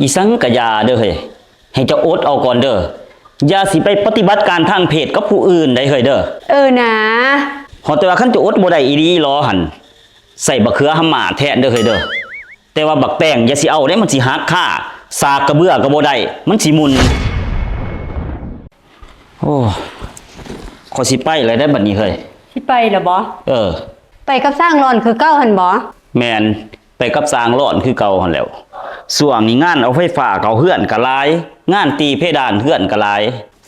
ອີ່ສັງກະຢ່າເດີ້ເຮີ້ຍ, ໃຫ້ເຈົ້າອົດເອົາກ່ອນເດີ້, ຢ່າຊິໄປປະຕິບັດການທາງເພດກັບຜູ້ອື່ນໄດ໋ເຮີ້ຍເດີ້. ເອີນາ. ຮອດແຕ່ວ່າຄັນເຈົ້າອົດບໍ່ໄດ້ອີ່ຫຼີອີ່ຫຼໍຫັ້ນ, ໃສ່ບັກເຂືອຫຳມ້າແທນເດີ້ເຮີ້ຍເດີ້. ແຕ່ວ່າບັກແຕງຢ່າຊິເອົາເດ້, ມັນຊິຫັກຄາ, ສາກກະເບືອກໍບໍ່ໄດ້, ມັນຊິໝຸ່ນ. ໂອ້ ຂ້ອຍຊິໄປແລ້ວເດ້ບັດນີ້ເຮີ້ຍ. ຊິໄປແລ້ວບໍ? ເອີ. ໄປກັບຊ່າງຫຼອນຄືເກົ່າຫັ້ນບໍ? ແມ່ນ, ໄປກັບຊ່າງຫຼອນຄືເກົ່າຫັ້ນແຫຼ້ວ. ຊ່ວງນີ້ງານເອົາໄຟຟ້າເຂົ້າເຮືອນກໍຫຼາຍ, ງານຕີເພດານເຮືອນກໍຫຼາຍ.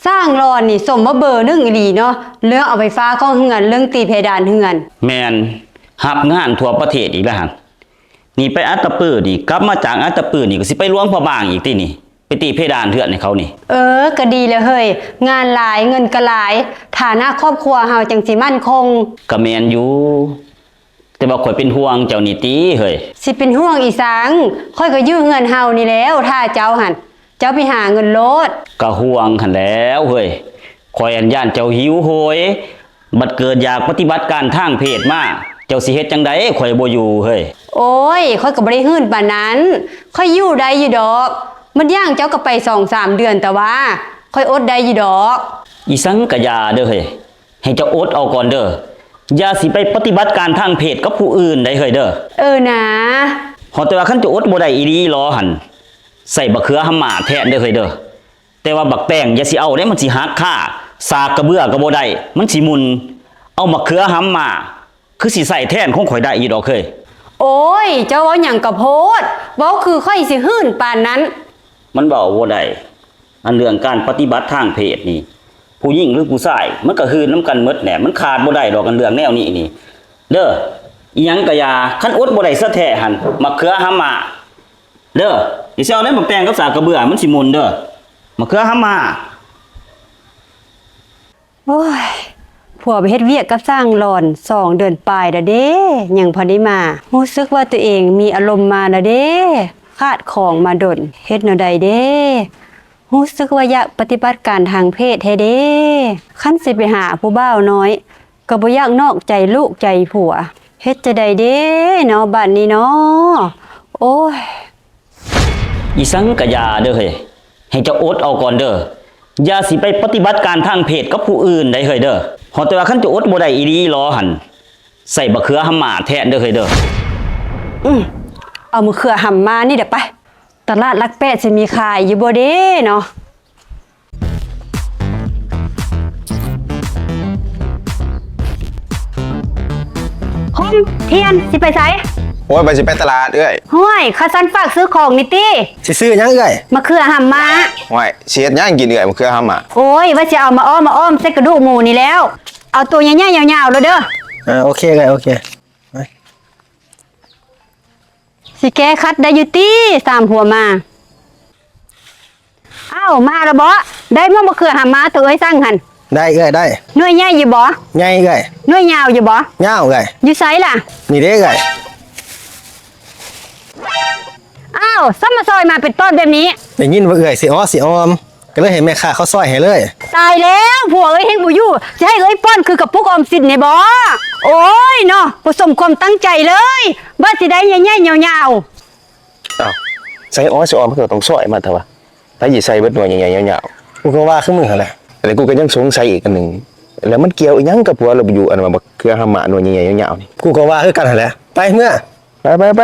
ຊ່າງຫຼອນນີ້ສົມວ່າເບີໜຶ່ງອີ່ຫຼີເນາະ, ເລື່ອງເອົາໄຟຟ້າເຂົ້າເຮືອນ, ເລື່ອງຕີເພດານເຮືອນ. ແມ່ນ, ຮັບງານທົ່ວປະເທດອີກແລ້ວຫັ້ນ. ນີ້ໄປອັດຕະປືນີ້, ກັບມາຈາກອັດຕະປືນີ້ກໍຊິໄປຫຼວງພະບາງອີກຕິນີ້, ໄປຕີເພດານເຮືອນໃຫ້ເຂົານີ້. ເອີ, ກໍດີແລ້ວເຮີ້ຍ, ງານຫຼາຍເງິນກໍຫຼາຍ, ຖານະຄອບຄົວເຮົາຈັ່ງຊິໝັ້ນຄົງ. ກໍແມ່ນຢູ່, ແຕ່ວ່າຂ້ອຍເປັນຫ່ວງເຈົ້ານີ້ຕິເຮີ້ຍ. ຊິເປັນຫ່ວງອີ່ສັງ, ຂ້ອຍກໍຢູ່ເຮືອນເຮົານີ້ແລ້ວ, ຖ້າເຈົ້າຫັ້ນ, ເຈົ້າໄປຫາເງິນໂລດ. ກໍຫ່ວງຫັ້ນແຫຼ້ວເຮີ້ຍ, ຂ້ອຍຫັ້ນຢ້ານເຈົ້າຫິວໂຫຍ, ບັດເກີດຢາກປະຕິບັດການທາງເພດມາ, ເຈົ້າຊິເຮັດຈັ່ງໃດ? ຂ້ອຍບໍ່ຢູ່ເຮີ້ຍ. ໂອ້ຍ, ຂ້ອຍກໍບໍ່ໄດ້ຫື່ນປານນັ້ນ, ຂ້ອຍຢູ່ໄດ້ຢູ່ດອກ. ມັນຢ່າງເຈົ້າກໍໄປສອງສາມເດືອນ, ແຕ່ວ່າຂ້ອຍອົດໄດ້ຢູ່ດອກ. ອີ່ສັງກະຢ່າເດີ້ເຮີ້ຍ, ໃຫ້ເຈົ້າອົດເອົາກ່ອນເດີ້, ຢ່າຊິໄປປະຕິບັດການທາງເພດກັບຜູ້ອື່ນໄດ໋ເຮີ້ຍເດີ້. ເອີນາ. ຮອດແຕ່ວ່າຄັນເຈົ້າອົດບໍ່ໄດ້ອີ່ຫຼີອີ່ຫຼໍຫັ້ນ, ໃສ່ບັກເຂືອຫຳມ້າແທນເດີ້ເຮີ້ຍເດີ້. ແຕ່ວ່າບັກແຕງຢ່າຊິເອົາເດ້, ມັນຊິຫັກຄາ, ສາກກະເບືອກໍບໍ່ໄດ້, ມັນຊິໝຸ່ນ. ເອົາບັກເຂືອຫຳມ້າ, ຄືຊິໃຊ້ແທນຂອງຂ້ອຍໄດ້ຢູ່ດອກເຮີ້ຍ. ໂອ້ຍ, ເຈົ້າເວົ້າຫຍັງກະໂພດ, ເວົ້າຄືຂ້ອຍຊິຫື່ນປານນັ້ນ. ມັນເວົ້າບໍ່ໄດ້, ອັນເລື່ອງການປະຕິບັດທາງເພດນີ້, ຜູ້ຍິງຫຼືຜູ້ຊາຍ, ມັນກະຫື່ນນຳກັນໝົດແຫຼະ, ມັນຂາດບໍ່ໄດ້ດອກ ອັນເລື່ອງແນວນີ້ນີ້. ເດີ້, ອີ່ຫຍັງກະຢ່າ, ຄັນອົດບໍ່ໄດ້ສະແທ້ຫັ້ນ, ບັກເຂືອຫຳມ້າ. ເດີ້, ຢ່າຊິເອົາໃນບັກແຕງກັບສາກກະເບືອ, ມັນຊິໝຸ່ນເດີ້. ບັກເຂືອຫຳມ້າ. ໂອ້ຍ, ຜົວໄປເຮັດວຽກກັບຊ່າງຫຼອນສອງເດືອນປາຍແລ້ວເດ້, ຍັງບໍ່ທັນໄດ້ມາ. ຮູ້ສຶກວ່າຕົວເອງມີອາລົມມາແລ້ວເດ້, ຂາດຂອງມາດົນ, ເຮັດແນວໃດເດ້? ຮູ້ສຶກວ່າຢາກປະຕິບັດການທາງເພດແທ້ເດ້. ຄັນຊິໄປຫາຜູ້ບ່າວນ້ອຍ, ກໍບໍ່ຢາກນອກໃຈລູກໃຈຜົວ. ເຮັດຈັ່ງໃດເດ້ເນາະ ບາດນີ້ເນາະ? ໂອ້ຍ. ອີ່ສັງກະຢ່າເດີ້ເຮີ້ຍ, ໃຫ້ເຈົ້າອົດເອົາກ່ອນເດີ້, ຢ່າຊິໄປປະຕິບັດການທາງເພດກັບຜູ້ອື່ນໄດ໋ເຮີ້ຍເດີ້. ຮອດແຕ່ວ່າຄັນເຈົ້າອົດບໍ່ໄດ້ອີ່ຫຼີອີ່ຫຼໍຫັ້ນ, ໃສ່ບັກເຂືອຫຳມ້າແທນເດີ້ເຮີ້ຍເດີ້. ອືມ, ເອົາມະເຂືອຫຳມ້ານີ້ດະໄປ, ຕະຫຼາດຫຼັກແປດຊິມີຂາຍຢູ່ບໍ່ເດ້ເນາະ? ຄົມທຽນ ຊິໄປໃສ? ໂອ້ຍ, ວ່າຊິໄປຕະຫຼາດເອື້ອຍ. ຫ້ວຍ, ຄັນຊັ້ນຝາກຊື້ຂອງນີ້ຕິ. ຊິຊື້ຫຍັງເອື້ອຍ? ມະເຂືອຫຳມ້າ. ຫ້ວຍ, ຊິເຮັດຫຍັງກິນເອື້ອຍ, ມະເຂືອຫຳມ້າ? ໂອ້ຍ, ວ່າຊິເອົາມາອ້ອມ, ມາອ້ອມໃສ່ກະດູກໝູນີ້ແລ້ວ. ເອົາໂຕໃຫຍ່ໆ ຍາວໆ ໂລດເດີ້. ເອີ, ໂອເຄເອື້ອຍ, ໂອເຄ. ຊິແກ້ຂັດໄດ້ຢູ່ຕິ ສາມຜົວມາ. ອ້າວ, ມາແລ້ວບໍ? ໄດ້ໝາກມະເຂືອຫາມາໂຕເອື້ອຍສັ່ງຫັ້ນ? ໄດ້ເອື້ອຍ, ໄດ້. ໜ່ວຍໃຫຍ່ຢູ່ບໍ? ໃຫຍ່ເອື້ອຍ. ໜ່ວຍຍາວຢູ່ບໍ? ຍາວເອື້ອຍ. ຢູ່ໃສລະ? ນີ້ເດ້ເອື້ອຍ. ອ້າວ, ສຳມາຊອຍມາເປັນຕອນແບບນີ້. ໄດ້ຍິນວ່າເອື້ອຍຊິອໍຊິອ້ອມ. ກໍເລີຍໃຫ້ແມ່ຄ້າເຂົາຊອຍໃຫ້ເລີຍ. ຕາຍແລ້ວ, ຜົວເອື້ອຍແຮ່ງບໍ່ຢູ່, ຊິໃຫ້ເອື້ອຍປ້ອນຄືກະປຸກອອມສິນນີ້ບໍ? ໂອ້ຍເນາະ, ບໍ່ສົມຄວາມຕັ້ງໃຈເລີຍ, ວ່າຊິໄດ້ໃຫຍ່ໆ ຍາວໆ. ອ້າວ, ໃສ່ອໍຊິອ້ອມ ເພິ່ນກໍຕ້ອງຊອຍມາແທ້ວະ, ໃຜຊິໃສ່ເບິດໜ່ວຍໃຫຍ່ໆ ຍາວໆ? ກູກໍວ່າຄືມຶງຫັ້ນແຫຼະ. ແລ້ວກູກໍຍັງສົງໄສອີກອັນໜຶ່ງ, ແລ້ວມັນກ່ຽວອີ່ຫຍັງກັບຜົວລາວຢູ່ ອັນວ່າບັກເຂືອຫາມາໜ່ວຍໃຫຍ່ໆ ຍາວໆ ນີ້? ກູກໍວ່າຄືກັນຫັ້ນແຫຼະ. ໄປເມືອ. ໄປ, ໄປ, ໄປ.